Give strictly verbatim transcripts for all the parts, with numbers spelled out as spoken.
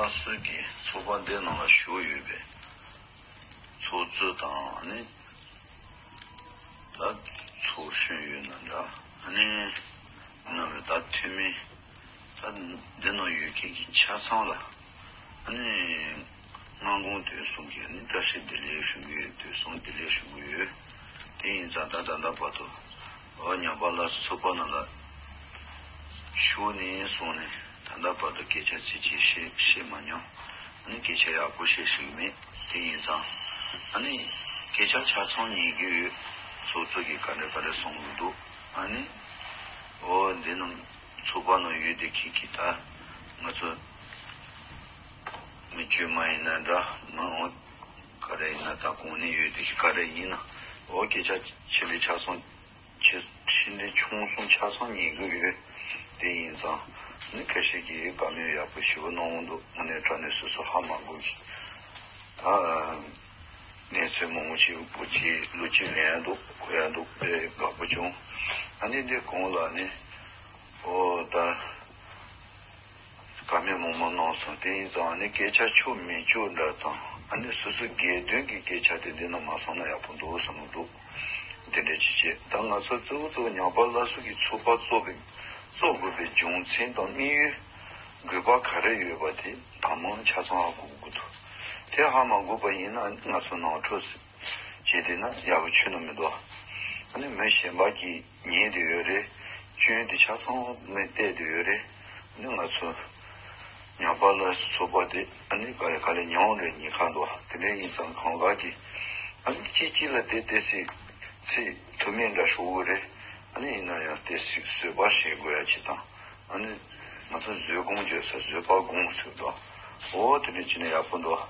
སྲོལ་གྱི་ཚོགས་པ་འདི་ནང་ལ་ཞུགས་ཡོད་པའི་ཚོགས་གཙོ་དང་ནི། ད་ཚོགས་གཞོན་ཡོད་ན་འདྲ། ཨ་ནི་ནང་ལ་ད་འཐུས་མི་ད་འདི་ནང་ཡོད་མཁན་གྱི་ཆ་ཚང་ལ་ཨ་ནི་སྔ་དགོང་དུས་གསུམ་གྱི་ཨ་ནི་བཀྲ་ཤིས་བདེ་ལེགས་ཞུ་གི་ཡོད། དུས་གསུམ་བདེ་ལེགས་ཞུ་གི་ཡོད། དེ་ཡིན་ཙང་ད་ད་ལྟ་བར་དུ་འོ་ཉམས་པ་སླར་གསོ་ཚོགས་པ་ནང་ལ་ཞུགས་ནས་སོང་ནས་ད་ལྟ་བར་དུ་སྐད་ཆ་ཚིག་གཅིག་བཤད་བཤད་མ་མྱོང་། ཨ་ནི་སྐད་ཆ་ཡག་པོ་བཤད་ཤེས་ཀྱི་མེད། དེ་ཡིན་ཙང་ཨ་ནི་སྐད་ཆ་ཆ་ཚང་ཉན་གྱི་ཡོད། ཚོགས་གཙོ་གིས་ག་འདྲ་ག་འདྲ་གསུང་གི་འདུག་ཨ་ནི་འོ་འདི་ནང་ཚོགས་པ་ནང་ཡོད་དེ་ཁྱེད་ཀྱིས་ད་ང་ཚོ་མི་དཀྱུས་མ་ཡིན་ན་འདྲ། མི་འོ་ག་རེ་ཡིན་ན་ད་གོང་ནས་ཡོད་དེ་ག་རེ་ཡིན་ན་འོ་སྐད་ཆ་ཆེ་འབྲིང་ཆ་ཚང་། ཆེ་ཆེ་འབྲིང་ཆུང་གསུམ་ཆ་ཚང་ཉན་གྱི་ཡོད། དེ་ཡིན་ཙང་ནི་ཁ་ཤས་ཀྱིས་བཀའ་མོལ་ཡག་པོ་ཞེ་པོ་གནང་འདུག་དངོས་གནས་དྲང་གནས་སོ་སོ་ཧ་མ་གོ་གི། ད་གནས་ཚུལ་མང་པོ་ཞིག་བུ་ཅིག་ལོ་གཅིག་ལེན་འདུག་གོ་ཡ་འདུག་དཔེ་དགའ་པོ་བྱུང་། ཨ་ནི་འདི་གོང་ལ་ནི་ཨོ་ད། བཀའ་མོལ་མང་པོ་གནང་སོང་། དེ་ཡིན་ཙང་ཨ་ནི་སྐད་ཆ་ཆོ་མི་ཆོ་འདྲ་དང་ཨ་ནི་སོ་སོའི་སྒེར་དོན་གྱི་སྐད་ཆ་དེ་འདི་ནང་མ་སོང་ན་ཡག་པོ་འདུག་བསམ་གྱི་འདུག་དེ་འདྲ་ཅིག་བྱས། ད་ང་ཚོ་གཙོ་བོ་གཙོ་བོ་ཉམས་པ་སླར་གསོ་གི་ཚོགས་པ་བཙུགས་པའི་བཙུགས་དགོས་པའི་རྒྱུ་མཚན་དང་དམིགས་ཡུལ་དགོས་པ་ག་རེ་ཡོད་པ་དེ་དང་མ་ཆ་ཚང་ཧ་གོ་དགོས་འདུག་དེ་ཧ་མ་གོ་བ་ཡིན་ན་ང་ཚོ་ནང་ཁྲོ་བྱས་བསྡད་ན་ཡག་པོ་ཆོ་ནི་མི་འདུག་ཨ་ནི་མི་གཞན་པ་གིས་ཉན་བསྡད་ཡོད་རེད། སྐྱོན་དེ་ཆ་ཚང་མི་བལྟས་བསྡད་ཡོད་རེད། ཨ་ནི་ང་ཚོ་ཉམས་པ་སླར་གསོ་ཚོགས་པ་དེ་ཨ་ནི་ག་ལེ་ག་ལེ་མྱོང་རེད་ཉེན་ཁ་འདུག་དེ་འདྲ་ཡིན་ཙང་གང་ག་གིས་ཨ་ནི་གཅིག་གཅིག་ལ་དེ་ཏོག་ཙམ་ཚིག་ཐུ་མི་འདྲ་ཤོར་གི་རེད། ཨ་ནི་ཡིན་ན་ཡང་ཏོག་ཙམ་བཟོད་པ་བྱེད་དགོས་ཡ་ཅིག་དང་། ཨ་ནི་ང་ཚོ་བཟོད་སྒོམ་བརྗོད་ས་བཟོད་པ་སྒོམ་ཟེར་དོ། འོ་དེ་འདྲ་བྱས་ན་ཡག་པོ་འདུག་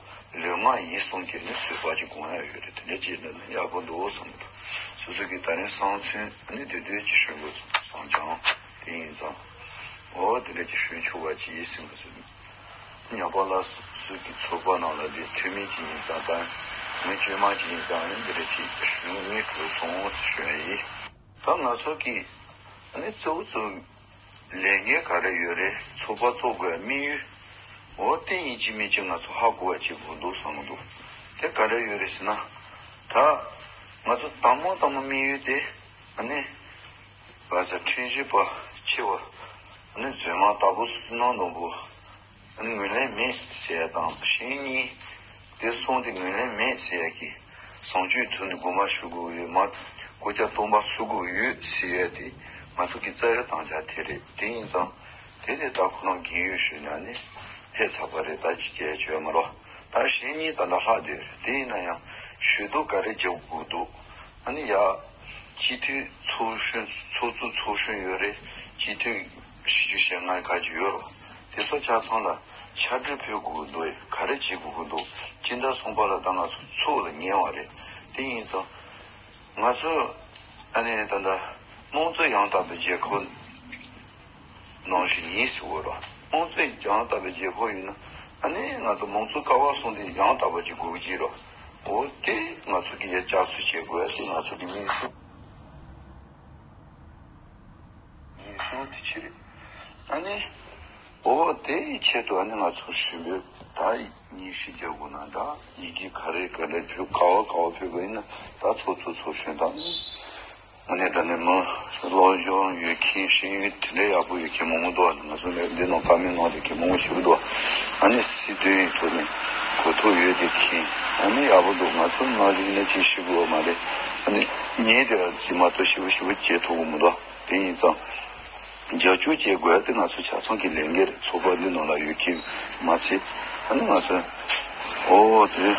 ལུས་ངག་ཡིད་གསུམ་གྱི་ནི་བཟོད་པ་ཅིག་སྒོམ་ཡ་ཡོད་རེད། དེ་འདྲ་བྱས་ན་ནི་ཡག་པོ་འདུག་བསམ་གྱི་འདུག་སོ་སོ་གི་ད་རིང་བསམ་ཚུལ་ཨ་ནི་དེ་འདྲ་ཅིག་ཞུ་དགོས་བསམ་ཀྱང་དེ་ཡིན་ཙང་། འོ་དེ་འདྲ་ཅིག་ཞུ་ཆོག་པ་ཅིག་ཡིན་ཟེར་མ་ཟེར། ཉམས་པ་སླར་གསོ་གི་ཚོགས་པ་ནང་ལ་དེ་འཐུས་མི་ཅིག་ཡིན་ཙང་དང་མི་དཀྱུས་མ་ཅིག་ཡིན་ཙང་ཨ་ནི་འདི་འདྲ་ཅིག་ཞུ་ངེས་གྲོལ་སོང་ཞུ་ཡ་ཡིན། ད་ང་ཚོ་གི་ཨ་ནི་གཙོ་བོ་གཙོ་བོ་ལས་འགན་ག་རེ་ཡོད་རེད། ཚོགས་པ་བཙུགས་དགོས་དམིགས་ཡུལ། འོ་དེ་ཡིན་གཅིག་མིན་གཅིག་ང་ཚོ་ཧ་གོ་བ་བྱེད་དགོས་འདུག་བསམ་གྱི་འདུག་དེ་ག་རེ་ཡོད་རེད་ཟེར་ན། ད་ང་ཚོ་དང་པོ་དང་པོ་དམིགས་ཡུལ་དེ་ཨ་ནི་ག་ས་ཁྲིམས་ཞིབ་པ་ཆེ་བ་ཨ་ནི་རྫུན་མ་ལྟ་བུ་སུ་ནང་ནོར་བུ། ངོས་ལེན་མེད་ཟེར་ཡ་དང་གཞན་གཉིས་དེ་གསུངས་ཏེ་ངོས་ལེན་མེད་ཟེར་ཡ་གི་བཟང་སྤྱོད་ཐོག་ནས་མགོ་མ་ཞུ་དགོས་ཡོད་མ། སྐུ་ཆ་སྟོང་པ་བསུ་དགོས་ཡོད་ཟེར་ཡ་དེ་ང་ཚོ་གི་རྩ་བའི་དམ་བཅའ་དེ་རེད། དེ་ཡིན་ཙང་དེ་ནས་ད་ཁོ་རང་རྒན་ཡོལ་ཞུས་ན་ནི་ཕེབས་ཚར་བ་རེད། ད་ཅི་བྱས་བྱས་མ་རོགས། ད་གཞན་གཉིས་ད་ལྟ་ལྷག་བསྡད་རེད། དེ་ཡིན་ན་ཡང་ཞུ་གཏུག་ག་རེ་རྒྱག་དགོས་འདུག་ཨ་ནི་ཡ། སྤྱི་འཐུས་ཚོགས་གཞོན་ཚོགས་གཙོ་ཚོགས་གཞོན་ཡོད་རེད། སྤྱི་འཐུས་བཞི་བཅུ་ཞེ་ལྔ་ཁ་ཅིག་ཡོད་རོ། དེ་ཚོ་ཆ་ཚང་ལ་ཕྱག་བྲིས་ཕུལ་དགོས་ཀྱི་འདུག་ག་རེ་བྱེད་དགོས་ཀྱི་འདུག་སྤྱི་ཟླ་གསུམ་པ་ལ་ད་ང་ཚོ་ཚོགས་ལ་ཉེ་བ་རེད། དེ་ཡིན་ཙང་ང་ཚོ་ཨ་ནི་ད་ལྟ་དམངས་གཙོ་ཡང་དག་པའི་རྒྱལ་ཁབ་ནང་བཞིན་ཡིན་ཟེར་བ་རོ། དམངས་གཙོ་ཡང་དག་པའི་རྒྱལ་ཁབ་ཡིན་ན་ཨ་ནི་ང་ཚོ་མང་གཙོ་ཀ་བ་གསུམ་དེ་ཡང་དག་པ་ཅིག་དགོས་ཀྱི་རོ། འོ་དེ་ང་ཚོ་གི་ཡ་བསྐྱར་གསོ་བྱེད་དགོས་ཡ་དེ་ང་ཚོ་གི་དམིགས་ཚད། ངེས་བཟུང་དེ་ཕྱིར། ཨ་ནི། འོ་དེའི་ཆེད་དུ་ཨ་ནི་ང་ཚོ་ཞུ་འབོད་ད་ཉིན་ཤས་རྒྱག་དགོས་ན་འདྲ། ཡི་གེ་ག་རེ་ག་རེ་ཕུལ་ག་བ་ག་བ་ཕུལ་དགོས་ཡིན་ན་ད་ཚོགས་གཙོ་ཚོགས་གཞོན་དང་། ཨ་ནི་ད་ནི་མི་སློབ་སྦྱོང་ཡོད་མཁན་ཤེས་ཡོན་དེ་འདྲའི་ཡག་པོ་ཡོད་མཁན་མང་པོ་འདུག་ང་ཚོ་ནས་འདི་ནང་བཀའ་མོལ་གནང་བསྡད་མཁན་མང་པོ་ཞིག་འདུག་ཨ་ནི་སྲིད་དོན་ཐོག་ནས་གོ་རྟོགས་ཡོད་བསྡད་མཁན་ཨ་ནི་ཡག་པོ་འདུག་ང་ཚོ་ནང་བཞིན་ནས་ཅིག་ཤེས་དགོས་པ་མ་རེད། ཨ་ནི་ཉིན་དེ་ལ་ཅིག་མ་གཏོགས་ཞེ་པོ་ཞེ་པོ་བྱེད་ཐུབ་ཀྱི་མི་འདུག་དེ་ཡིན་ཙང་། རྒྱབ་སྐྱོར་བྱེད་དགོས་དེ་ང་ཚོ་ཆ་ཚང་གི་ལས་འགན་རེད། ཚོགས་པ་འདི་ནང་ལ་ཡོད་མཁན་མ་ཚད། ཨ་ནི་ང་ཚོ་ཨོ་དེ་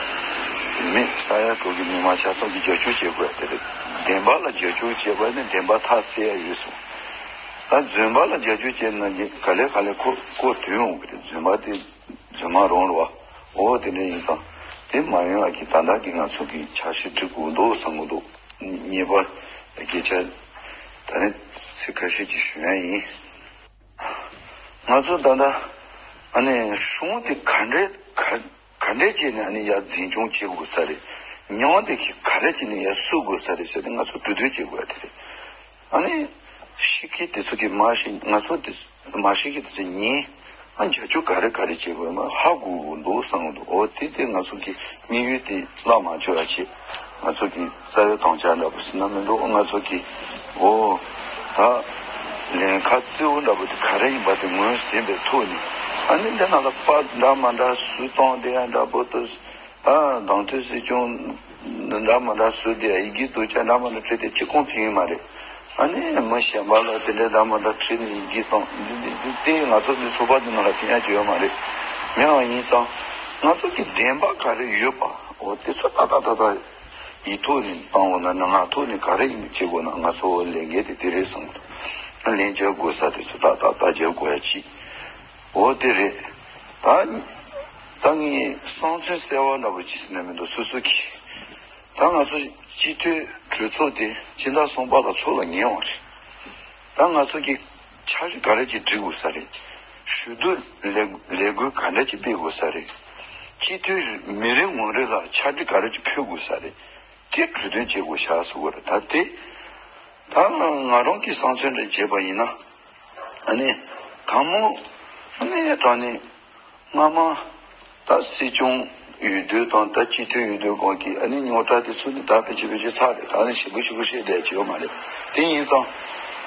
མི་ས་ཡ་དྲུག་གི་མི་མང་ཆ་ཚང་གི་རྒྱབ་སྐྱོར་བྱེད་དགོས་དེ་རེད། བདེན་པ་ལ་རྒྱབ་སྐྱོར་བྱེད་དགོས་ནི་བདེན་པ་ཐག་བསད་ཡ་ཡོད་སོང་། ད་རྫུན་པ་ལ་རྒྱབ་སྐྱོར་བྱེད་ན་ག་ལེ་ག་ལེ་ཁོ་ཁོ་དོན་ཡོང་གི་རེད། རྫུན་པ་དེ་རྫུན་མ་རང་རེད་བ། ཨོ་དེ་འདྲ་ཡིན་ཙང་དེ་མ་ཡོང་ཡ་གི་ད་ལྟ་གི་ང་ཚོ་གི་འཆར་གཞི་སྒྲིག་དགོས་འདུག་བསམ་གི་འདུག་གཉིས་པ་སྐད་ཆ་ད་ནི་ཚིག་ཁ་ཤས་ཅིག་ཞུ་ཡ་ཡིན། ང་ཚོ་ད་ལྟ་ཨ་ནི་གཞུང་དེ་ག་འདྲས་ག་ག་འདྲས་བྱས་ནས་ཨ་ནི་ཡར་འཛིན་སྐྱོང་བྱེད་དགོས་ས་རེད། མྱོང་དེ་གི་ག་རེ་བྱས་ནས་ཡར་བསུ་དགོས་ས་རེད་ཟེར་ནས་ང་ཚོ་གྲོས་བསྡུར་བྱེད་དགོས་ཡ་དེ་རེད། ཨ་ནི་ཤེས་མཁན་དེ་ཚོ་གི་མ་ཤེས་ང་ཚོ་དེ་མ་ཤེས་མཁན་དེ་ཚོ་ཉན། ཨ་བྱ་རྒྱུ་ག་རེ་ག་རེ་བྱེད་དགོས་མ་ཧ་གོ་གི་འདུག་བསམ་གི་འདུག་འོ་དེ་དེ་ང་ཚོ་གི་དམིགས་ཡུལ་དེ་བརླག་མ་བཅུག་ཡ་ཆེད། ང་ཚོ་གི་རྩ་བའི་དམ་བཅའ་འདྲ་པོ་ཟེར་ན་མི་འདུག་ང་ཚོ་གི་འོ་ད་ལས་ཀ་གཙོ་བོ་འདྲ་པོ་དེ་ག་རེ་ཡིན་པ་དེ་ངོས་ཟིན་པའི་ཐོག་ནས། ཨ་ནི་འདི་ནང་ལ་པར་འདྲ་མ་འདྲ་སུས་བཏང་བསྡད་ཡ་འདྲ་པོ་དེ། ད་གདོང་ཐུག་སྲིད་སྐྱོང་འདྲ་མ་འདྲ་བཟོས་ཏེ་ཡི་གེ་སྡུག་ཅག་འདྲ་མ་འདྲ་བྲིས་ཏེ་ཅི་གང་ཕན་གྱི་མ་རེད། ཨ་ནི་མི་གཞན་པ་ལ་དེ་འདྲ་འདྲ་མ་འདྲ་བྲིས་ནས་ཡི་གེ་བཏང་འདི་འདི་འདི་དེ་ང་ཚོ་འདི་ཚོགས་པ་འདི་ནང་ལ་ཕན་ཡ་ཅི་ཡོད་མ་རེད། མི་ཡང་ཡིན་ཙང་ང་ཚོ་གི་བདེན་པ་ག་རེ་ཡོད་པ་འོ་དེ་ཚོ་ཏག་ཏག་ཏག་ཏག་ཡིག་ཐོག་ནས་བཏང་འོ་ན་ནི་ངག་ཐོག་ནས་ག་རེ་ཡིན་བྱེད་དགོས་ན་ང་ཚོ་ལས་འགན་དེ་དེ་རེད་བསམ་གི་འདུག་ལན་འཇལ་དགོས་ས་དེ་ཚོ་ཏག་ཏག་ཏག་འཇལ་དགོས་ཡ་ཅིག་འོ་དེ་རེད། ད་ད་ངས་བསམ་ཚུལ་གསལ་བ་འདྲ་པོ་ཅིག་ཟེར་ན་མི་འདུག་སོ་སོ་གིས། ད་ང་ཚོ་སྤྱི་འཐུས་གྲོས་ཚོགས་དེ་སྤྱི་ཟླ་གསུམ་པ་ལ་ཚོགས་ལ་ཉེ་བ་རེད། ད་ང་ཚོ་གིས་འཆར་གཞི་ག་རེ་ཅིག་སྒྲིག་དགོས་ས་རེད། ཞུ་གཏུག་ལས་ལས་འགུལ་ག་འདྲ་ཅིག་སྤེལ་དགོས་ས་རེད། སྤྱི་འཐུས་མི་རེ་ངོ་རེ་ལ་ཕྱག་བྲིས་ག་རེ་ཅིག་ཕུལ་དགོས་ས་རེད། དེ་གྲོས་དོན་བྱེད་དགོས་ཤག་ཟེར་དགོས་རེད། ད་དེ་ད་ང་རང་གི་བསམ་ཚུལ་འདྲ་བྱས་པ་ཡིན་ན། ཨ་ནི་དང་མོ་ཨ་ནི་དྲང་ནི་སྔ་མ་ད་སྲིད་སྐྱོང་འོས་བསྡུ་དང་ད་སྤྱི་འཐུས་འོས་བསྡུ་སྐོར་གྱི་ཨ་ནི་རྙོག་དྲ་དེ་ཚོ་ནི་ད་ཕལ་ཆེར་ཕལ་ཆེར་ཚར་རེད། ད་ནི་ཞིབ་པོ་ཞིབ་པོ་བཤད་བསྡད་ཀྱི་ཡོད་མ་རེད། དེ་ཡིན་ཙང་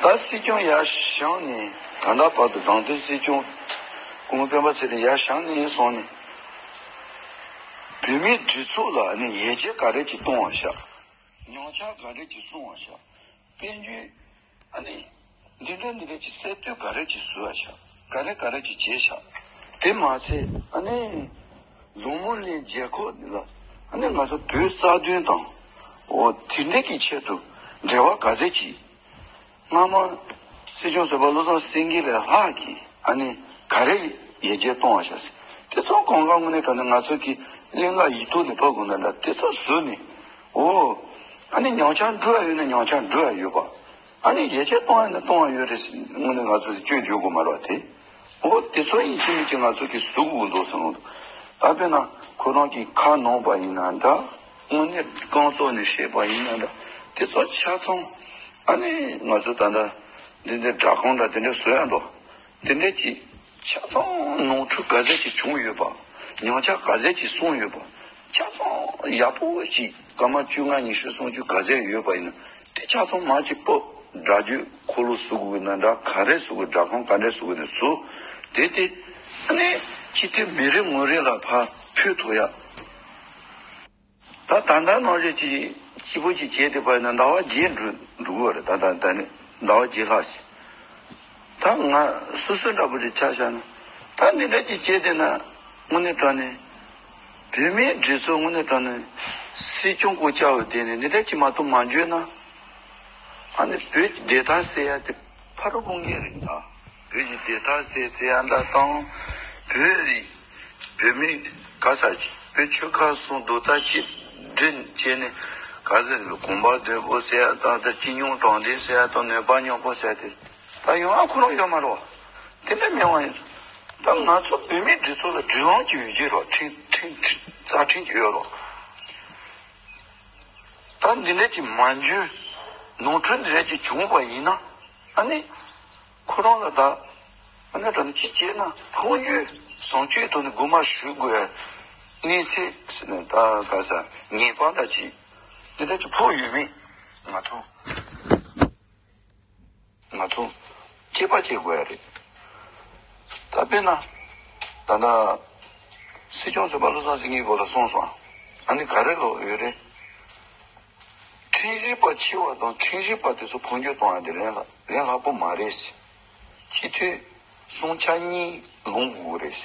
ད་སྲིད་སྐྱོང་ཡར་བཞེངས་ནས་ད་ལྟ་བར་དུ་དང་དེ་སྲིད་སྐྱོང་སྐུ་ངོ་སྤེན་པ་ཚེ་རིང་ཡར་བཞེངས་ནས་སོང་ནས་བོད་མིའི་སྒྲིག་འཛུགས་ལ་ཨ་ནི་ཡར་རྒྱས་ག་རེ་ཅིག་གཏོང་བ་ཤག་ཉམས་ཆག་ག་འདྲ་ཅིག་སོང་བ་ཤག་དཔལ་འབྱོར་ཨ་ནི་འདི་འདྲ་འདི་འདྲ་ཅིག་གསར་གཏོད་ག་རེ་ཅིག་བཟོས་བ་ཤག་ག་རེ་ག་རེ་ཅིག་བྱས་ཤག་དེ་མ་ཚད་ཨ་ནི་འཛམ་བུ་གླིང་རྒྱལ་ཁབ་འདི་ལ་ཨ་ནི་ང་ཚོ་བོད་རྩ་དོན་དང་འོ་དེ་འདྲ་གི་ཆེད་དུ་འབྲེལ་བ་ག་ཚད་ཅིག་སྔ་མ་སྲིད་སྐྱོང་ཟུར་པ་བློ་བཟང་སེང་གེ་ལས་ལྷག་གིས་ཨ་ནི་ག་རེ་ཡར་རྒྱས་གཏོང་བ་ཤག་ཟེར། དེ་ཚོ་གང་ག་དངོས་གནས་དྲང་གནས་ང་ཚོ་གི་གླེང་ག་ཡིག་ཐོག་ནས་ཕབ་དགོས་ན་འདྲ་དེ་ཚོ་བཟོས་ནས་འོ་ཨ་ནི་ཉམས་ཆག་འགྲོ་ཡ་ཡོད་ན་ཉམས་ཆག་འགྲོ་ཡ་ཡོད་པ། ཨ་ནི་ཡར་རྒྱས་གཏོང་ཡ་ན་གཏོང་ཡ་ཡོད་རེད་ཟེར་དངོས་གནས་ང་ཚོ་སྐྱོན་བརྗོད་དགོས་མ་རེད་བ་དེ། འོ་དེ་ཚོ་ཡིན་གཅིག་མིན་གཅིག་ང་ཚོ་གི་གཟུགས་འོས་འདུག་ཟེར་འོང་འདུག་ད་དཔེར་ན་ཁོ་རང་གི་ཁ་ནང་པ་ཡིན་ན་འདྲ། དངོས་གནས་རྐང་བཙུགས་ནས་བཤད་པ་ཡིན་ན་འདྲ། དེ་ཚོ་ཆ་ཚང་ཨ་ནི་ང་ཚོ་ད་ལྟ་འདི་འདྲའི་སྦྲག་ཁང་འདྲ་དེ་འདྲ་བཟོ་ཡ་འདུག་དེ་འདྲ་གྱི་ཆ་ཚང་ནོར་འཁྲུལ་ག་ཚད་ཅིག་བྱུང་ཡོད་པ། ཉམས་ཆག་ག་ཚད་ཅིག་སོང་ཡོད་པ། ཆ་ཚང་ཡག་པོ་ཅིག་སྐར་མ་བཅོ་ལྔ་ཉི་ཤུ་སུམ་ཅུ་ག་ཚད་ཡོད་པ་ཡིན་ན་དེ་ཆ་ཚང་མ་གཅིག་པོ་སྒྲ་བརྗོད་འཁོར་ལོ་བཟོ་དགོས་ན་འདྲ་ག་རེ་བཟོ་དགོས་སྦྲག་ཁང་ག་འདྲ་བཟོ་དགོས་ནས་བཟོ། དེ་དེ་ཨ་ནི་སྤྱི་འཐུས་མི་རེ་ངོ་རེ་ལ་ཕར་ཕུལ་ཐུབ་ཡ། ད་ད་ལྟ་ནང་བཞིན་གྱི་སྐྱིད་པོ་ཅིག་བྱས་ཏེ་པ་ཡིན་ན་ཟླ་བ་བརྒྱད་འགྲོ་འགྲོ་གི་རེད། ད་ད་ད་ནི་ཟླ་བ་བརྒྱད་ལྷག་ཞིག་ད་ང་སོ་སོ་འདྲ་པོ་རེ་ཆ་བཞག་ན་ད་འདི་འདྲ་ཅིག་བྱས་ཏེ་ན་དངོས་གནས་དྲང་གནས་བོད་མིའི་སྒྲིག་འཛུགས་དངོས་གནས་དྲང་གནས་སྲིད་སྐྱོང་སྐུ་བཅར་བ་དེ་ནས་འདི་འདྲ་ཅིག་མ་གཏོགས་མ་འཇོན་ན། ཨ་ནི་བོད་ཀྱི་བདེན་མཐའ་གསལ་ཡ་དེ་ཕ་རོལ་པོ་འགའ་རེད་ད། བོད་ཀྱི་བདེན་མཐའ་གསལ་ཟེར་ཡ་འདྲ་དང་། བོད་རིགས་བོད་མི་ག་ས་ཅིག་བོད་ཆོལ་ཁ་གསུམ་རྡོག་རྩ་གཅིག་སྒྲིལ་བྱས་ནས་ག་ས་རེད་གོམ་པ་མདུན་སྤོ་ཟེར་ཡ་དང་ད་སྤྱི་སྙོམས་དྲང་བདེན་ཟེར་ཡ་དང་ནུས་པ་མཉམ་སྤུངས་ཟེར་ཡ་དེ་ད་ཡོང་ཡ་ཁོ་རང་ཡོད་མ་རེད་བ། དེ་འདྲ་མེད་བ་ཡིན་ཙང་ད་ང་ཚོ་བོད་མིའི་སྒྲིག་འཛུགས་ལ་སྒྲིག་ལམ་ཅིག་ཡོད་ཀྱི་རེད་བ། ཁྲིམས་ཁྲིམས་རྩ་ཁྲིམས་ཅིག་ཡོད་རེད་བ། ད་འདི་འདྲ་ཅིག་མ་འཇོན། ནོར་འཁྲུལ་འདི་འདྲ་ཅིག་བྱུང་བ་ཡིན་ན་ཨ་ནི་ཁོ་རང་ལ་ད་ཨ་ནི་ད་ནི་ཅི་བྱས་ན་ཕངས་རྒྱུ་བཟང་སྤྱོད་ཐོག་ནས་མགོ་མ་ཞུ་དགོས་ཡ་གནས་ཚད་ཟེར་ནས་ད་ག་ས་ངེས་པར་ད་ཅིག་འདི་འདྲ་ཅིག་ཕོག་ཡོད་མེད་ང་ཚོ། ང་ཚོ་དཔྱད་པ་བྱེད་དགོས་ཡ་རེད། ད་དཔེར་ན་ད་ལྟ་སྲིད་སྐྱོང་ཟུར་པ་བློ་བཟང་སེང་གེའི་སྐོར་ལ་གསུངས་སོང་། ཨ་ནི་ག་རེ་ལོ་ཡོད་རེད། ཁྲིམས་ཞིབ་པ་ཕྱི་བ་དང་ཁྲིམས་ཞིབ་པ་དེ་ཚོ་འཕོ་འགྱུར་གཏོང་ཡ་དེ་ལན་ལ་ལན་སླ་པོ་མ་རེད། སྤྱི་འཐུས་སྲུང་བྱ་གཉིས་ལོངས་དགོས་རེད།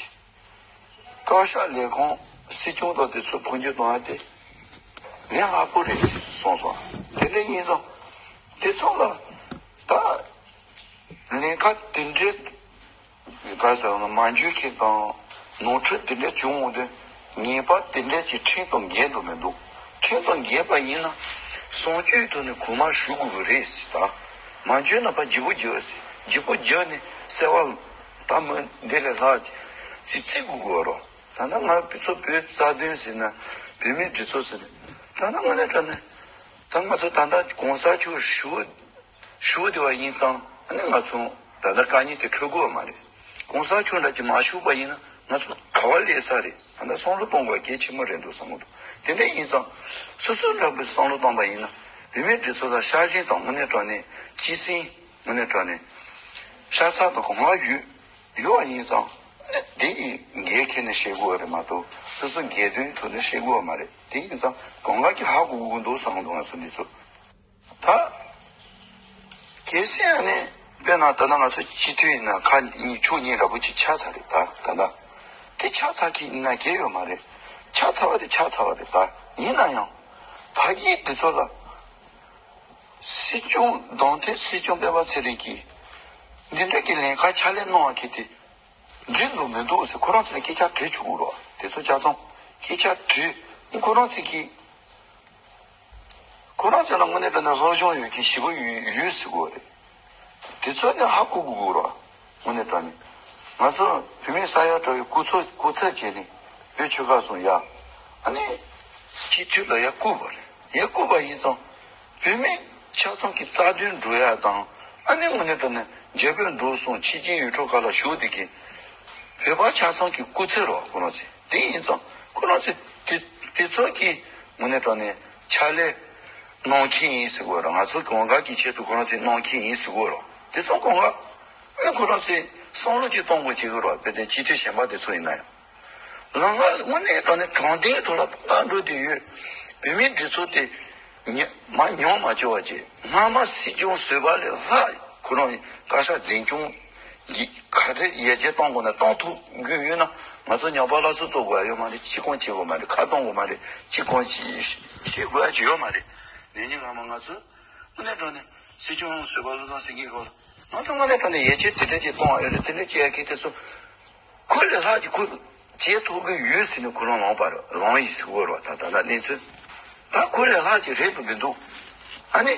བཀའ་ཤག་ལས་ཁུངས་སྲིད་སྐྱོང་དང་དེ་ཚོ་འཕོ་འགྱུར་གཏོང་ཡ་དེ་ལན་སླ་པོ་རེད་གསུངས་སོང་། དེ་འདྲ་ཡིན་ཙང་དེ་ཚོ་ལ་ད་ལས་ཀ་དེ་འདྲའི་ག་ཟེར་བ་མ་འཇོན་མཁན་དང་ནོར་འཁྲུལ་དེ་འདྲ་བྱུང་འོང་དུས་ངེས་པར་དེ་འདྲ་ཅིག་ཁྲིམས་དང་འགལ་འགྲོ་མི་འདུག་ཁྲིམས་དང་འགལ་པ་ཡིན་ན་བཟང་སྤྱོད་ཐོག་ནས་གོང་མ་ཞུ་དགོས་ཀྱི་རེད་ཟེར། ད་མ་འཇོན་ན་ཕར་ལྗིད་པོ་རྒྱག་ཟེར། ལྗིད་པོ་རྒྱག་ནས་གསལ་བ་ད་མི་འདི་ལས་ལྷག་ཅིག་བརྩི་དགོས་ཀྱི་རེད། ད་ལྟ་ང་ཚོ་བོད་རྩ་དོན་ཟེར་ན་བོད་མིའི་སྒྲིག་འཛུགས་ཟེར་ན་ད་ལྟ་ང་ནས་དྲན་ན་ད་ང་ཚོ་ད་ལྟ་གོང་ས་མཆོག་ཞུ་ཞུ་བསྡད་པ་ཡིན་ཙང་ཨ་ནི་ང་ཚོ་ད་ལྟ་དཀའ་ངལ་དེ་འཕྲད་དགོས་པ་མ་རེད། གོང་ས་མཆོག་འདྲ་ཅིག་མ་བཞུགས་པ་ཡིན་ན་ང་ཚོ་ག་བ་སླེབས་ས་རེད། ད་ལྟ་བསམ་བློ་གཏོང་དགོས་གལ་ཆེན་པོ་རེད་འདུག་བསམ་གྱི་འདུག་དེ་འདྲ་ཡིན་ཙང་སོ་སོ་འདྲ་པོས་བསམ་བློ་བཏང་པ་ཡིན་ན་བོད་མིའི་སྒྲིག་འཛུགས་ལ་ཤ་ཞེན་དང་དངོས་གནས་དྲང་གནས་སྤྱི་སེམས་དངོས་གནས་དྲང་གནས་ཤ་ཚ་དང་གང་ག་ཡོད་ཡོད་པ་ཡིན་ཙང་དེ་ཡི་འགན་འཁྱེར་ནས་བཤད་དགོས་པ་རེད་མ་གཏོགས་སོ་སོ་འགལ་དོན་ཐོག་ནས་བཤད་དགོས་པ་མ་རེད། དེ་ཡིན་ཙང་གང་ག་གིས་ཧ་གོ་དགོས་ཀྱི་འདུག་བསམ་གྱི་འདུག་ང་ཚོ་འདི་ཚོ། ད། གལ་སྲིད་ཨ་ནི། དཔེར་ན་ད་ལྟ་ང་ཚོ་སྤྱི་འཐུས་ཡིན་ན་ཁ་གཉིས་ཕྱོགས་གཉིས་འདྲ་པོ་ཅིག་ཆགས་ཚར་རེད་ད་ད་ལྟ། དེ་ཆགས་ཚར་གྱི་ཡིན་ན་འགལ་ཡོད་མ་རེད། ཆགས་ཚར་བ་དེ་ཆགས་ཚར་བ་རེད་ད། ཡིན་ན་ཡང་། ཕ་གིའི་དེ་ཚོ་ལ། སྲིད་སྐྱོང་གདོང་ཐད་སྲིད་སྐྱོང་སྤེན་པ་ཚེ་རིང་གིས། འདི་འདྲ་གི་ལན་ཁག་ཕྱག་ལས་གནང་བ་གི་དེ། འགྲིག་འདུག་མི་འདུག་ཟེར་ཁོ་རང་ཚོ་ལ་སྐད་ཆ་དྲིས་ཆོག་གི་རེད། དེ་ཚོ་ཆ་ཚང་སྐད་ཆ་དྲིས། ཁོ་རང་ཚོ་གིས། ཁོ་རང་ཚོ་ལ་དངོས་གནས་དྲང་གནས་སློབ་སྦྱོང་ཡོད་མཁན་ཞེ་པོ་ཡོད་ཡོད་ཟེར་གི་རེད། དེ་ཚོ་ནི་ཧ་གོ་དགོས་ཀྱི་རེད། དངོས་གནས་དྲང་གནས་ང་ཚོ་བོད་མི་ས་ཡ་གྲངས་ཡོད་སྐུ་ཚབ་སྐུ་ཚབ་བྱས་ནས་བོད་ཆོལ་ཁ་གསུམ་ཡ། ཨ་ནི། སྤྱི་འཐུས་ལ་ཡ་བསྐོས་པ་རེད། ཡ་བསྐོས་པ་ཡིན་ཙང་། བོད་མི་ཆ་ཚང་གི་རྩ་དོན་སྒྲུབ་ཡ་དང་། ཨ་ནི་དངོས་གནས་དྲང་གནས་རྒྱ་བོད་འགྲོ་སོང་ཕྱི་རྒྱལ་ཡུལ་གྲུ་ཁག་ལ་བཞུགས་བསྡད་མཁན། བོད་པ་ཆ་ཚང་གི་སྐུ་ཚབ་རེད་བ་ཁོ་རང་ཚོ། དེ་ཡིན་ཙང་ཁོ་རང་ཚོས་དེ་དེ་ཚོ་གི་དངོས་གནས་དྲང་གནས་ཕྱག་ལས་གནང་མཁན་ཡིན་ཟེར་དགོས་རེད། ང་ཚོ་གང་ག་གི་ཆེད་དུ་ཁོ་རང་ཚོས་གནང་མཁན་ཡིན་ཟེར་དགོས་རེད། དེ་ཚོ་གང་ག་ཨ་ནི་ཁོ་རང་ཚོས་བསམ་བློ་ཅིག་གཏོང་དགོས་བྱེད་ཀྱི་རེད་བ། དཔེར་ན་སྤྱི་འཐུས་གཞན་པ་དེ་ཚོ་ཡིན་ན་ཡང་། ལམ་ཁ་དངོས་གནས་དྲང་གནས་དྲང་བདེན་ཐོག་ལ་ཏག་ཏག་འགྲོ་བསྡད་ཡོད། བོད་མིའི་སྒྲིག་འཛུགས་དེ་ཉ་མ་ཉམས་མ་བཅུག་པ་བྱས། སྔ་མ་སྲིད་སྐྱོང་བཟོས་པ་ལས་ལྷག་ཁོ་རང་བཀའ་ཤག་འཛིན་སྐྱོང་གི་ག་རེ་ཡར་རྒྱས་གཏོང་དགོས་ན་གཏོང་ཐུབ་རྒྱུ་ཡོད་ན་ང་ཚོ་ཉམས་པ་སླར་གསོ་བཟོ་དགོས་ཡ་ཡོད་མ་རེད། ཅི་གང་བྱེད་དགོས་མ་རེད། ཁ་གཏོང་དགོས་མ་རེད། ཅི་གང་བྱེད་བྱེད་དགོས་ཡ་ཅིག་ཡོད་མ་རེད། ནས་ཉིན་སྔ་མ་ང་ཚོ་དངོས་གནས་དྲང་གནས་སྲིད་སྐྱོང་བཟོས་པ་བློ་བཟང་སེང་གེ་སྐོར་ང་ཚོ་དངོས་གནས་དྲང་གནས་ཡར་རྒྱས་དེ་འདྲ་ཅིག་གཏོང་བ་ཡོད་རེད། དེ་འདྲ་ཅིག་ཡ་གི་དེ་ཚོ། ཁོ་ལས་ལྷག་ཅིག་ཁོ་བྱེད་ཐུབ་ཀྱི་ཡོད་ཟེར་ནས་ཁོ་རང་ལངས་པ་རེད། ལངས་ཡིན་ཟེར་གོ་རེད་བ། ད་ད་ལྟ་གནས་ཚུལ་ད་ཁོ་ལས་ལྷག་ཅིག་རེད་འདུག་མི་འདུག་ཨ་ནི།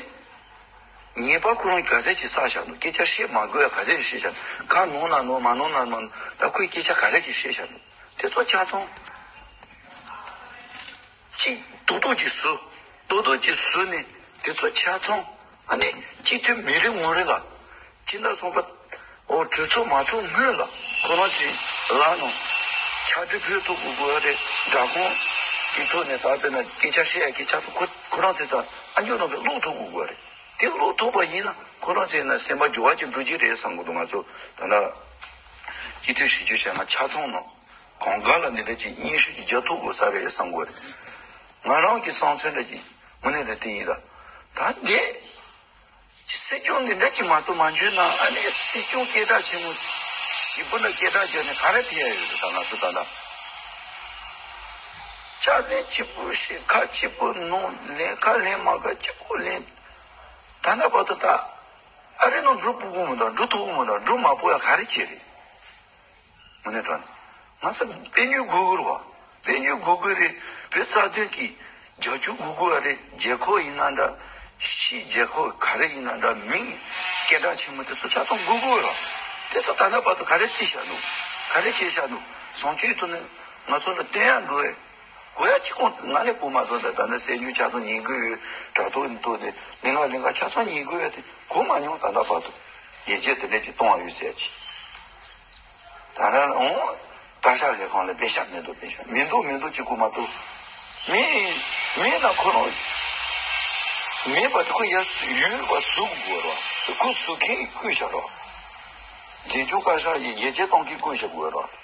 ཉེས་པ་ཁོ་རང་གིས་ག་ཚད་ཅིག་བསགས་བཞག་འདུག་སྐད་ཆ་བཤད་མ་དགོས་ཡ་ག་ཚད་ཅིག་བཤད་བཞག་འདུག་ཁ་ནང་ན་ནང་མ་ནང་ན་མ་ནང་ད་ཁོས་སྐད་ཆ་ག་རེ་ཅིག་བཤད་བཞག་འདུག་དེ་ཚོ་ཆ་ཚང་ཅིག་རྡོག་རྡོག་ཅིག་བཟོ། རྡོག་རྡོག་ཅིག་བཟོས་ནས་དེ་ཚོ་ཆ་ཚང་ཨ་ནི་སྤྱི་འཐུས་མི་རེ་ངོ་རེ་ལ་སྤྱི་ཟླ་གསུམ་པ་འོ་གྲོས་ཚོགས་མ་ཚོགས་སྔོན་ལ་ཁོ་རང་ཚོའི་ལག་ནང་ཕྱག་བྲིས་ཕུལ་ཐུབ་དགོས་དགོས་རེད། སྦྲག་ཁང་གི་ཐོག་ནས་ད་དཔེར་ན་སྐད་ཆ་བཤད་ཡ་སྐད་ཆ་ཚོ་ཁོ་ཁོ་རང་ཚོའི་ད་ཨ་མཆོག་ནང་དུ་ཀློག་ཐུབ་དགོས་དགོས་རེད། དེ་ཀློག་ཐུབ་པ་ཡིན་ན་ཁོ་རང་ཚོའི་ན་སེམས་པ་འགྱུར་བ་ཅིག་འགྲོ་གི་རེད་བསམ་གི་འདུག་ང་ཚོ་ད་ལྟ་སྤྱི་འཐུས་བཞི་བཅུ་ཞེ་ལྔ་ཆ་ཚང་ནང་། གང་ག་ལ་འདི་འདྲ་ཅིག་སྙན་ཞུ་ཅིག་རྒྱག་ཐུབ་དགོས་ས་རེད་བསམ་གི་རེད། ང་རང་གི་བསམ་ཚུལ་འདྲ་ཅིག་དངོས་གནས་ལ་དེ་ཡིན་ལ། ད་འདི་སྲིད་སྐྱོང་འདི་འདྲ་ཅིག་མ་གཏོགས་མ་འཇོན་ན་ཨ་ནི་སྲིད་སྐྱོང་སྐད་གྲགས་ཆེན་མོ་ཞིག་པོ་ལ་སྐད་གྲགས་བརྒྱབ་ནས་ག་རེ་ཕན་ཡ་ཡོད་རེད། ད་ང་ཚོ་ད་ལྟ་ལྕགས་ཚན་གཅིག་པུ་བཤད་ཁ་གཅིག་པུ་ནང་ལེན་ཁ་ལེན་མ་ཁ་གཅིག་པུ་ལེན་ད་ལྟ་བར་དུ་ད་ཨ་རི་ནང་འགྲོ་སྤོ་གི་མི་འདུག་འགྲོ་ཐུབ་གི་མི་འདུག་འགྲོ་མ་སྤོ་ཡ་ག་རེ་བྱས་རེད། དངོས་གནས་དྲང་ང་ཚོ་དཔལ་འབྱོར་དགོས་ཀྱི་རེད་བ། དཔལ་འབྱོར་དགོས་ཀྱི་རེད། བོད་རྩ་དོན་གྱི་རྒྱབ་སྐྱོར་དགོས་ཀྱི་རེད། རྒྱལ་ཁབ་ཡིན་ན་འདྲ། ཕྱིའི་རྒྱལ་ཁབ་ག་རེ་ཡིན་ན་འདྲ། མིང་སྐད་གྲགས་ཆེན་མོ་དེ་ཚོ་ཆ་ཚང་དགོས་ཀྱི་རེད། དེ་ཚོ་ད་ལྟ་བར་དུ་ག་རེ་བརྩིས་བཞག་འདུག་ག་རེ་བྱས་བཞག་འདུག་བཟང་སྤྱོད་ཐོག་ནས་ང་ཚོ་ལ་བསྟན་ཡ་འགྲོ་བས། གོ་ཡ་གཅིག་ཀོང་ང་ནས་གོ་མ་སོང་། ད་ད་ནི་སེམས་རྒྱུད་ཆ་ཚང་ཉན་གི་ཡོད། དྲ་ཐོག་ནས་ཐོག་ནས་ལས་འགའ་ལས་འགའ་ཆ་ཚང་ཉན་གི་ཡོད་དེ་གོ་མ་མྱོང་། ད་ལྟ་བར་དུ་ཡིད་ཆེས་དེ་འདྲ་ཅིག་གཏོང་བ་ཡོད་ཟེར་ཅིག་ད་ལྟ་འོང་བཀའ་ཤག་ལས་ཁང་ལ་པེ་ཤག་མི་འདུག་པེ་ཤག་མི་འདུག་མི་འདུག་ཅིག་གོ་མ་ཐུབ། མི་མི་ན་ཁོ་རང་མེད་པ་དེ་ཁོ་ཡ་ཡོད་པ་བཟོ་དགོས་རོགས། ཁོ་བཟོ་མཁན་བསྐོས་བཞག་རོགས། རྗེས་འཇུག་བཀའ་ཤག་ཡིས་ཡིད་ཆེས་གཏོང་མཁན་བསྐོས་བཞག་དགོས་རོགས།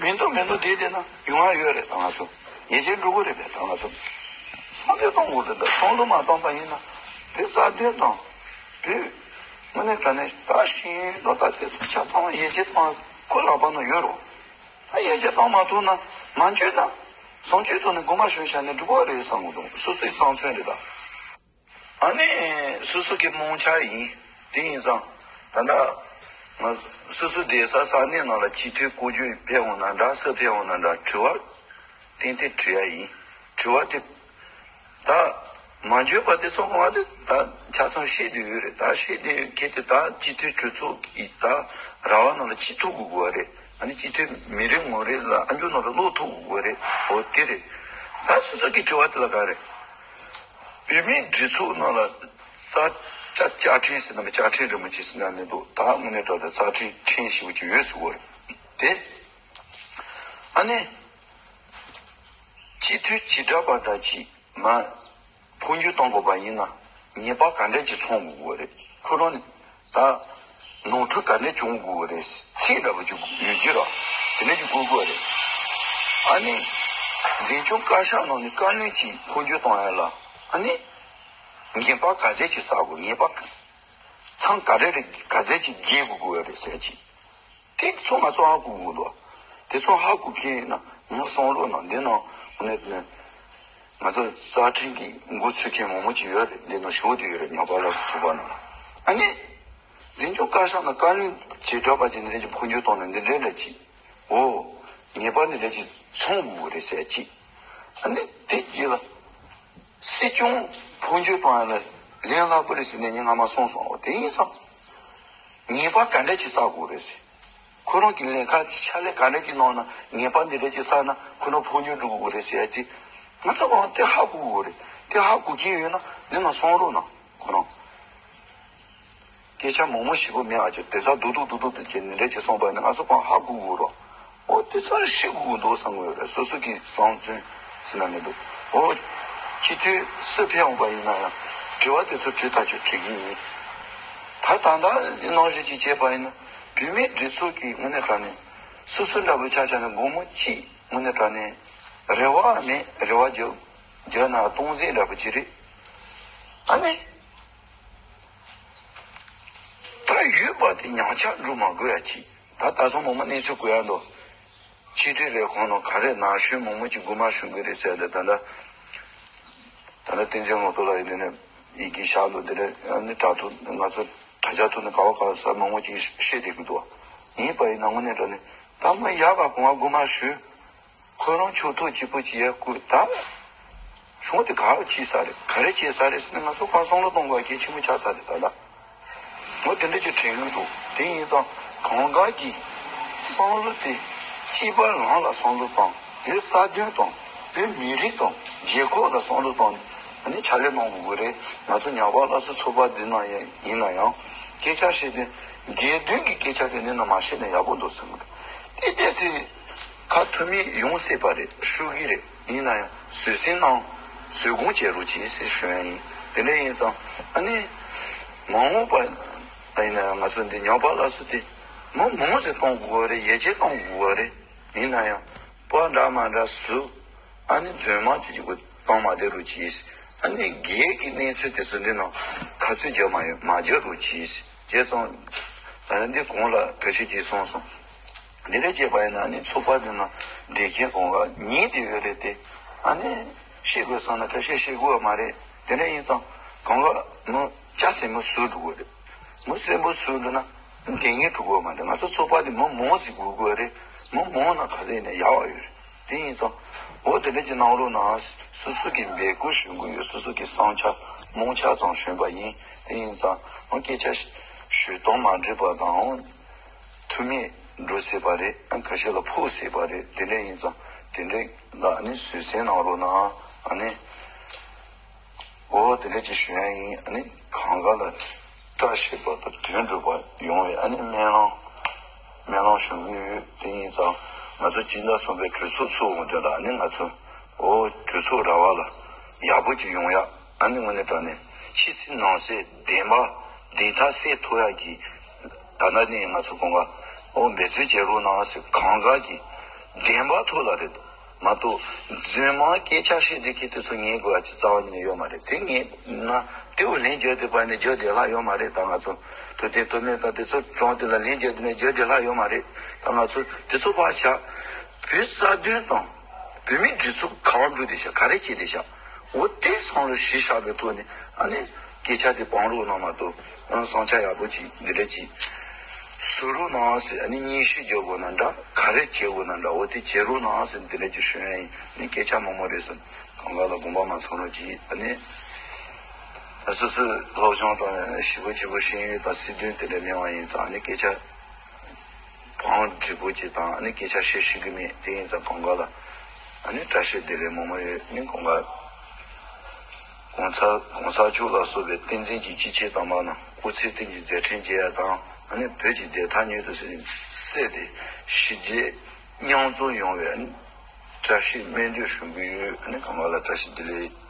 མི་འདུག་མི་འདུག་དེ་དེ་ན་ཡོང་ཡ་ཡོད་རེད། ད་ང་ཚོ་ཡིད་ཆེས་འགྲོ་གི་རེད་པས། ད་ང་ཚོ་བསམ་བློ་གཏོང་དགོས་རེད། ད་བསམ་བློ་མ་བཏང་པ་ཡིན་ན་བོད་རྩ་དོན་དང་བོད་དངོས་གནས་དྲང་གནས་ད་ཤེས་ཡོན་དང་ད་དེ་ཚོ་ཆ་ཚང་ཡིད་ཆེས་གཏོང་ཁོ་ལག་པ་ན་ཡོད་རོགས། ད་ཡིད་ཆེས་གཏོང་མ་ཐུབ་ན་མ་འཇོན་ན་བཟང་སྤྱོད་ཐོག་ནས་མགོ་མ་ཞོན་བཞག་ནས་འགྲིག་གི་རེད་བསམ་གི་འདུག་སོ་སོའི་བསམ་ཚུལ་རེད་ད། ཨ་ནི་སོ་སོ་གི་རྨོངས་འཆར་ཡིན། དེ་ཡིན་ཙང་ད་ལྟ་ང་སོ་སོ་བསྡད་ས་ས་གནས་ནང་ལ་སྤྱི་འཐུས་བསྐོ་རྒྱུ་ཕེབས་འོང་ན་འདྲ། སུ་ཕེབས་འོང་ན་འདྲ། དྲི་བ་ཏན་ཏན་དྲི་ཡ་ཡིན། དྲི་བ་དེ་ད་མ་འཇོན་པ་དེ་ཚོ་གང་དེ་ད་ཆ་ཚང་བཤད་དེ་ཡོད་རེད། ད་བཤད་དེ་ཡོད་ཁྱེད་དེ་ད་སྤྱི་འཐུས་གྲོས་ཚོགས་ཀྱི་ད་ར་བ་ནང་ལ་སྤྱི་འཐུས་དགོས་དགོས་རེད། ཨ་ནི་སྤྱི་འཐུས་མི་རེ་ངོ་རེ་ལ་ཨ་མཆོག་ནང་ལ་ཀློག་ཐུབ་དགོས་རེད། འོ་དེ་རེད། ད་སོ་སོ་གི་དྲི་བ་དེ་ལ་ག་རེད། བོད་མིའི་སྒྲིག་འཛུགས་ནང་ལ་ས་ ཅ་ཅ་ཕྲན་ཟེར་ན་མི་ཅ་ཕྲན་རིན་པོ་ཆེ་ཟེར་ན་མི་འདུག་ད་དངོས་གནས་དྲང་གནས་རྩ་ཕྲན་ཕྲན་ཞེ་པོ་ཅིག་ཡོད་ཟེར་བ་རེད་དེ། ཨ་ནི། སྤྱི་འཐུས་ཇི་འདྲ་བ་འདྲ་ཅིག་མ་འཕོ་འགྱུར་གཏོང་དགོས་པ་ཡིན་ན་ཉེས་པ་ག་འདྲ་ཅིག་ཚང་དགོས་ཀྱི་རེད། ཁོ་རང་ནི་ད་ནོར་འཁྲུལ་ག་འདྲ་བྱུང་དགོས་ཀྱི་རེད། ཚིག་འདྲ་པོ་ཅིག་ཡོད་ཀྱི་ར། དེ་འདྲ་ཅིག་དགོས་ཀྱི་རེད། ཨ་ནི་འཛིན་སྐྱོང་བཀའ་ཤག་ནང་ནས་བཀའ་བློན་ཅིག་འཕོ་འགྱུར་གཏོང་ཡ་ལ་ཨ་ནི་ཉེས་པ་ག་ཚད་ཅིག་བསགས་དགོས། ཉེས་པ་མཚམས་ག་རེ་རེད། ག་ཚད་ཅིག་འགེལ་དགོས་ཀྱི་རེད་ཟེར་ཅིག་དེ་ཚོ་ང་ཚོ་ཧ་གོ་དགོས་འདུག་དེ་ཚོ་ཧ་གོ་མཁན་ཡིན་ན་ང་གསུང་རོགས་གནང་། འདི་ནང་ནས་ནས་ང་ཚོ་རྩ་ཁྲིམས་ཀྱི་འགོ་ཚུགས་མཁན་མང་པོ་ཅིག་ཡོད་རེད། འདི་ནང་ཞུགས་བསྡད་ཡོད་རེད། ཉོག་པ་ལ་སོགས་པ་ནང་ལ་ཨ་ནི་འཛིན་སྐྱོང་བཀའ་ཤག་ནང་བཀའ་བློན་བྱེ་བྲག་པ་ཅིག་འདི་འདྲ་ཅིག་འཕོ་འགྱུར་བཏང་ནས་འདི་འདྲ་འདྲ་ཅིག་འོ་ཉེས་པ་འདི་འདྲ་ཅིག་ཚང་དགོས་རེད་ཟེར་ཅིག་ཨ་ནི་དེ་རྗེས་ལ་སྲིད་སྐྱོང་འཕོ་འགྱུར་བཏང་ཡ་ལ་ལན་སླ་པོ་རེད་ཟེར་ནས་ངས་སྔ་མ་གསུངས་སོང་། འོ་དེ་ཡིན་ཙང་། ཉེས་པ་ག་འདྲ་ཅིག་བསགས་དགོས་རེད་ཟེར། ཁོ་རང་གི་ལས་ཀ་ཕྱག་ལས་ག་འདྲ་ཅིག་གནང་ན་ཉེས་པ་འདི་འདྲ་ཅིག་བསགས་ན་ཁོ་རང་འཕོ་འགྱུར་འགྲོ་དགོས་རེད་ཟེར་ཡ་དེ་ང་ཚོ་གང་དེ་ཧ་གོ་དགོས་རེད། དེ་ཧ་གོ་མཁན་ཡོད་ན་འདི་ན་གསུང་རོགས་གནང་ཁོ་རང་། སྐད་ཆ་མང་མང་ཞིག་པོ་མེད་ཨ་ཅེ་དེ་ཚ་རྡོག་རྡོག་རྡོག་རྡོག་དེ་ཅེ་འདི་འདྲ་ཅིག་གསུངས་པ་ཡིན་ན་ང་ཚོ་གང་ཧ་གོ་དགོས་རོགས། འོ་དེ་ཚོ་ཤེས་དགོས་འདུག་བསམ་གྱི་ཡོད་རེད། སོ་སོ་གི་བསམ་ཚུལ་ཟེར་ན་མི་འདུག་འོ་སྤྱི་འཐུས་སུ་ཕེབས་འོང་པ་ཡིན་ན་ཡང་དྲི་བ་དེ་ཚོ་དྲི་ཐག་ཆོད་དྲི་གི་ཡིན། ད་ད་ལྟ་གནང་བཞིན་ཅིག་བྱས་པ་ཡིན་ན་བོད་མིའི་སྒྲིག་འཛུགས་ཀྱི་དངོས་གནས་དྲང་གནས་སོ་སོ་འདྲ་པོ་ཆ་བཞག་ན་སྒོར་མོ་གཅིག་དངོས་གནས་དྲང་གནས་རེ་བ་མེད། རེ་བ་བརྒྱབ་བརྒྱབ་ན་སྟོང་ཟད་འདྲ་པོ་ཅིག་རེད། ཨ་ནི། ད་ཡོད་པ་དེ་ཉག་ཆག་འགྲོ་མ་དགོས་ཡ་ཅིག་ད་ད་སོང་མང་མོ་གནས་ཚུལ་གོ་ཡ་འདུག་ཕྱི་དྲིལ་ལས་ཁང་ནང་ག་རེ་ན་གཞོན་མང་མོ་ཅིག་དགོས་མ་བྱུང་གི་རེད་ཟེར་ཏེ་ད་ལྟ་ད་ལྟ་བསྟན་འཛིན་ངོ་ཏོ་ལ་ཡིན་ནས་ཡི་གེ་བཞག་འདུག་དེ་ནས་ནི་དྲ་ཐོག་ང་ཚོ་དྲ་རྒྱ་ཐོག་ནས་ག་བ་ག་ས་མང་མོ་ཅིག་བཤད་བསྡད་ཀྱི་འདུག་ཡིན་པ་ཡིན་ན་དངོས་གནས་དྲང་གནས་ད་མི་ཡག་ག་གོང་བ་དགོས་མ་ཞུ། ཁོ་རང་ཕྱོགས་གཏོགས་གཅིག་པུ་གཅིག་ཡར་བསྐུར་ད། གཞུང་དེ་ག་རེ་བྱས་ས་རེད། ག་རེ་བྱས་ས་རེད་ཟེར་ན་ང་ཚོ་ཁོང་བསམ་བློ་གཏོང་དགོས་གལ་ཆེན་པོ་ཆགས་ས་རེད་ད་ལྟ། ངོ་དེ་འདྲ་ཅིག་དྲན་གྱི་འདུག་དེ་ཡིན་ཙང་གང་ག་གི་བསམ་བློ་དེ་གཅིག་པ་རང་ལ་བསམ་བློ་བཏང་། བོད་རྩ་དོན་དང་བོད་མི་རིགས་དང་རྒྱལ་ཁབ་ལ་བསམ་བློ་བཏང་ནས་ཨ་ནི་ཕྱག་ལས་གནང་དགོས་ཀྱི་རེད། ང་ཚོ་ཉག་པ་སླར་གསོ་ཚོགས་པ་འདི་ནང་ཡང་ཡིན་ན་ཡང་སྐད་ཆ་བཤད་དུས་སྒེར་དོན་གྱི་སྐད་ཆ་དེ་འདི་ནང་མ་བཤད་ན་ཡག་པོ་འདུག་བསམ་གྱི་འདུག་དེ་ཏོག་ཙམ་ཁ་ཐུ་མི་ཡོང་སྲིད་པ་རེད། ཧྲུའུ་ཅི་རེད། ཡིན་ན་ཡང་བཟོད་བསྲན་གནང་། བཟོད་སྒོམ་བྱེད་རོགས་གྱིས་ཟེར་ཞུ་ཡ་ཡིན། དེ་འདྲ་ཡིན་ཙང་ཨ་ནི་མ་འོངས་པ་ཡིན་ན་ཡང་ང་ཚོ་འདི་ཉག་པ་སླར་གསོ་དེ་མི་མང་ཙམ་གཏོང་དགོས་པ་རེད། ཡར་རྒྱས་གཏོང་དགོས་པ་རེད། ཡིན་ན་ཡང་པ་འདྲ་མ་འདྲ་བཟོ། ཨ་ནི་རྫུན་མ་ཅིག་ཅིག་གཏོང་མ་བསྡད་རོགས་གྱིས། ཨ་ནི་སྒེར་གྱི་གནས་ཚུལ་དེ་ཚོ་འདི་ནང་ཁ་ཚུད་རྒྱག་མ་ཡོད་མ་རྒྱག་རོགས་གྱིས། བྱས་ཙང་ད་ནི་འདི་གོང་ལ་འགྲེལ་བཤད་ཅིག་གསུངས་སོང་། འདི་འདྲ་བྱས་པ་ཡིན་ན་ནི་ཚོགས་པ་འདི་ནང་བསྡད་མཁན་གང་ག་ཉན་བསྡད་ཡོད་རེད་དེ། ཨ་ནི་བཤད་དགོས་བསམ་ན་ཁ་ཤས་བཤད་དགོས་པ་མ་རེད། དེ་འདྲ་ཡིན་ཙང་གང་ག་མི་སྐྱ་སེར་མོ་བཟོ་འགྲོ་གི་རེད། མི་སེར་པོ་སུ་འདུག་ན་འགན་ངེས་གྲུ་གོ་མ་འདུག་ང་ཚོ་ཚོགས་པ་འདི་མི་མང་ཟིག་དགོས་དགོས་རེད། མི་མང་ན་ག་ཚད་ནས་ཡག་པ་ཡོད་རེད། དེ་ཡིན་ཙང་འོ་དེ་འདྲ་ཅིག་གནང་རོགས་གནང་། སོ་སོ་གི་འབོད་སྐུལ་ཞུ་གི་ཡོད། སོ་སོ་གི་བསམ་འཆར་རྨོངས་འཆར་ཙམ་ཞུས་པ་ཡིན། དེ་ཡིན་ཙང་འོ་སྐད་ཆ་ཞུ་སྟངས་མ་འགྲིག་པ་དང་འོ་ཐུ་མེད་འགྲོ་སྲིད་པ་རེད། ཨ་ཁ་ཤས་ལ་ཕོག་སྲིད་པ་རེད། དེ་འདྲ་ཡིན་ཙང་དེ་འདྲ་ལ་ནི་བཟོད་བསྲན་གནང་རོགས་གནང་། ཨ་ནི། འོ་དེ་འདྲ་ཅིག་ཞུ་ཡ་ཡིན། ཨ་ནི་གང་ག་ལ་བཀྲ་ཤིས་པ་དང་དོན་འགྲུབ་པ་ཡོང་བའི་ཨ་ནི་སྨོན་ལམ་སྨོན་ལམ་ཞུ་གི་ཡོད། དེ་ཡིན་ཙང་ང་ཚོ་སྤྱི་ཟླ་གསུམ་པའི་གྲོས་ཚོགས་ཚོགས་འོང་དུས་ལ་ཨ་ནི་ང་ཚོ་འོ་གྲོས་ཚོགས་ར་བ་ལ་ཡག་པོ་ཅིག་ཡོང་ཡ། ཨ་ནི་དངོས་གནས་དྲང་གནས་ཕྱི་གསལ་ནང་གསལ་བདེན་པ་བདེན་མཐའ་གསལ་ཐུབ་ཡ་གི་ད་ལྟ་ནས་ང་ཚོ་གང་ག་འོ་འབད་བརྩོན་བྱེད་རོགས་གནང་ཟེར། གང་ག་གི་བདེན་པ་ཐོག་ལ་རེད། མ་གཏོགས་རྫུན་མ་སྐད་ཆ་བཤད་བསྡད་མཁན་དེ་ཚོ་ཉན་དགོས་ཡ་ཅིག་རྩ་བ་ཉིད་ནས་ཡོད་མ་རེད། དེ་ཉན་ན་དེའུ་ལན་རྒྱག་བསྡད་པ་ནི་རྒྱག་བསྡད་ལྷག་ཡོད་མ་རེད། ད་ང་ཚོ་ཐུབ་བསྟན་ཐུབ་མེད་དང་དེ་ཚོ་གྲོང་དེ་ལ་ལན་རྒྱག་བསྡད་ནས་རྒྱག་བསྡད་ལྷག་ཡོད་མ་རེད། ད་ང་ཚོ་དེ་ཚོ་ཕར་བཞག་བོད་རྩ་དོན་དང་བོད་མིའི་སྒྲིག་འཛུགས་ག་པར་འགྲོ་བསྡད་ཤག་ག་རེ་བྱས་བསྡད་ཤག་འོ་དེ་བསམ་བློ་གཞི་བཞག་པའི་ཐོག་ནས་ཨ་ནི་སྐད་ཆ་དེ་སྤང་རོགས་གནང་མ་གཏོགས། ཨ་བསམ་འཆར་ཡག་པོ་ཅིག་འདི་འདྲ་ཅིག་བཟོ་རོགས་གནང་ཟེར། ཨ་ནི་སྙན་ཞུ་རྒྱག་དགོས་ན་འདྲ། ག་རེ་བྱེད་དགོས་ན་འདྲ། འོ་དེ་བྱེད་རོགས་གནང་ཟེར་འདི་འདྲ་ཅིག་ཞུ་ཡ་ཡིན། ཨ་ནི་སྐད་ཆ་མང་མོ་རེད་ཟེར། གང་ག་ལ་དགོངས་པ་མ་ཚོམ་རོགས་གྱིས། ཨ་ནི་སོ་སོའི་སློབ་སྦྱོང་དང་ཞི་བ་གཅིག་པུ་ཤེས་ཡོན་དང་སྲིད་དོན་དེ་འདྲ་མེད་པ་ཡིན་ཙང་། ཨ་ནི་སྐད་ཆ་བང་འགྲིག་པོ་ཅིག་དང་། ཨ་ནི་སྐད་ཆ་བཤད་ཤེས་ཀྱི་མེད། དེ་ཡིན་ཙང་གང་ག་ལ་ཨ་ནི་བཀྲ་ཤིས་བདེ་ལེགས་མང་མོ་ཡོད། ཨ་ནི་གང་ག་གོང་ས་གོང་ས་མཆོག་ལ་སོགས་པའི་བསྟན་འཛིན་གྱི་སྐྱེས་ཆེན་དམ་པ་རྣམས་སྐུ་ཚེ་བརྟན་ཅིང་མཛད་འཕྲིན་རྒྱས་ཡ་དང་། ཨ་ནི་བོད་ཀྱི་བདེན་མཐའ་མྱུར་དུ་གསལ་ཏེ་ཞི་རྒྱས་མཉམ་འཛོམས་ཡོང་བའི་ཨ་ནི་བཀྲ་ཤིས་སྨོན་འདུན་ཞུ་གི་ཡོད། ཨ་ནི་གང་ག་ལ་བཀྲ་ཤིས་བདེ་ལེགས།